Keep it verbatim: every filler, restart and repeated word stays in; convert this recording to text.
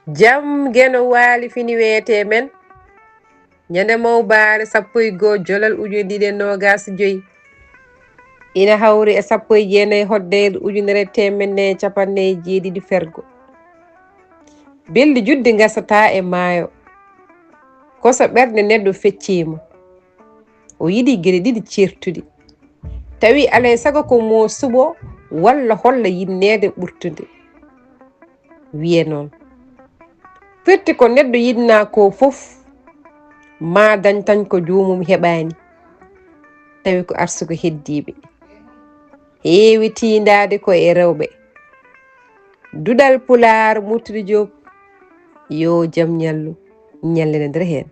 Jam geno waali fini weetee men. Ñande mawbaare sappo e goo jolal ujunere ɗiɗi e noogaas e joy. Ina hawri e sappo e jeenayi hoɗdeyre ujunere teemedde nayi e capanɗe nayi e jeeɗiɗi fergo. Beldi juddi ngasataa e maayo. Ko so ɓernde neɗɗo fecciima. O yiɗi geɗe ɗiɗi ceertuɗi. Tawi alay sago ko mo suɓo walla holla yinneede ɓurtunde. Wiye noon. Firti ko neɗɗo yiɗnaa ko fof, maa dañ tan ko joomum heɓaani. Tawi ko arsugo heddiiɓe. Heewi tiindaade ko e rewɓe. Duɗal Pulaar Murtudi Joob, yo jam ñallu, ñallina nder heen.